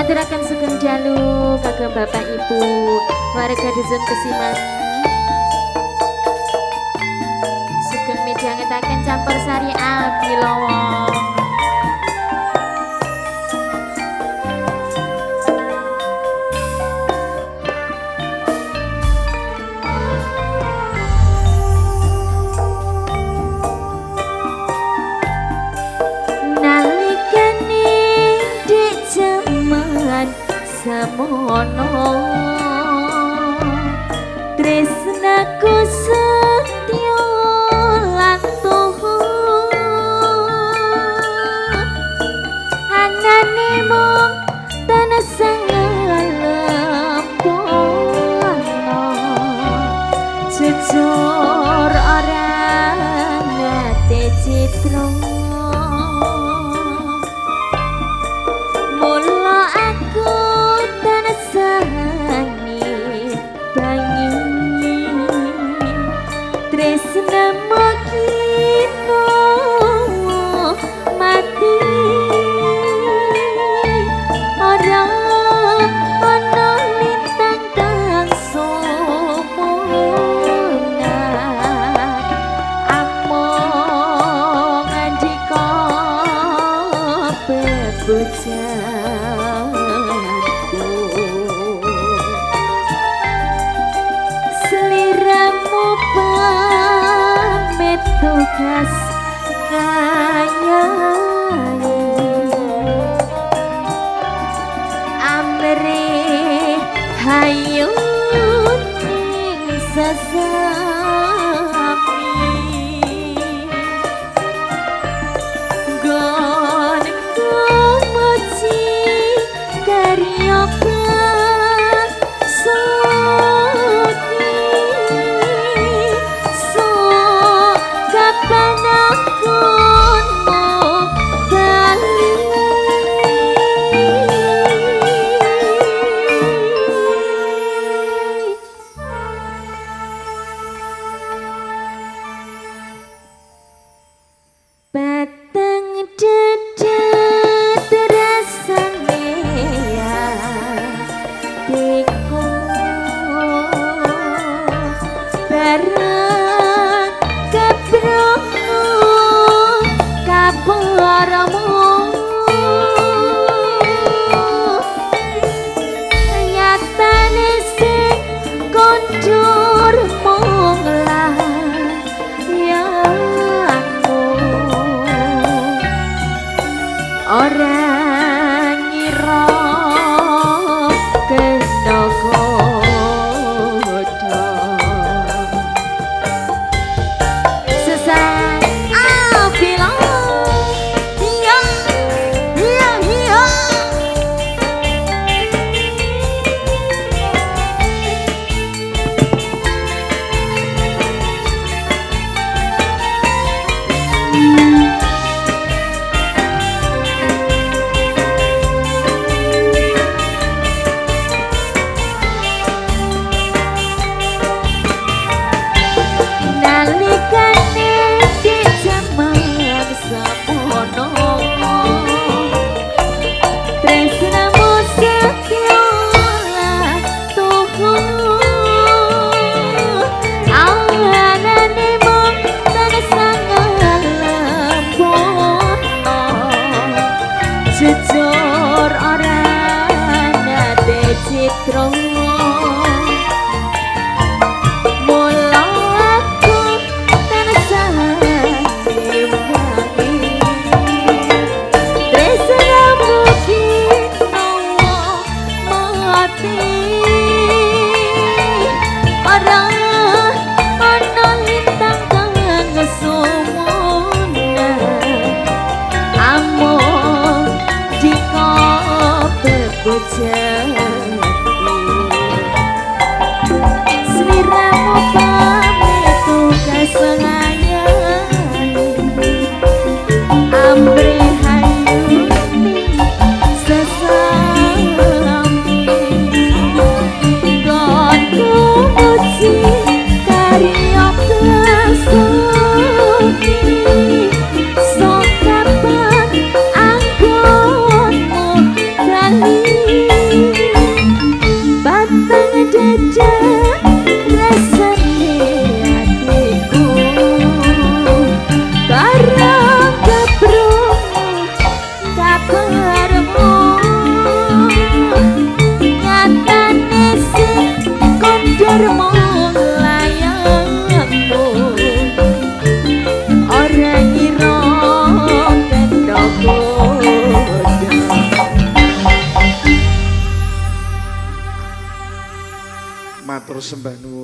Aturaken sugeng dalu kagem Bapak Ibu warga Dusun Kesiman. Sugeng midhangetaken campur sari Abilowo. Semono tresnaku setya lan tuhu, anane mung tansah ngelempono, jujur ora nate citra. Mula aku tresnamu kino mati, ora ana lintang kang sumunan, amung andika bebojanku. Sliramu pamit tugas ngayahi, amrih hayu ning sesami, nggonku muji karya batang dedet rasane atiku, bareng kebrungu kabarmu, nyatane sing kondur mung layangmu, ora ngira kena godha. Sesat apila iya iya iya. Nalikane di jaman semono, tresnamu setya lan tuhu, anane mung tansah ngelempono, jujur ora nate citra. Mula aku tansah ngewangi, tresnamu kino mati, ora ana lintang kang sumunan, amung dika bebojanku. Sliramu pamit tugas ngayahi, amrih hayu ning sesami, nggonku muji karya basuki. Matur sembah nuwun.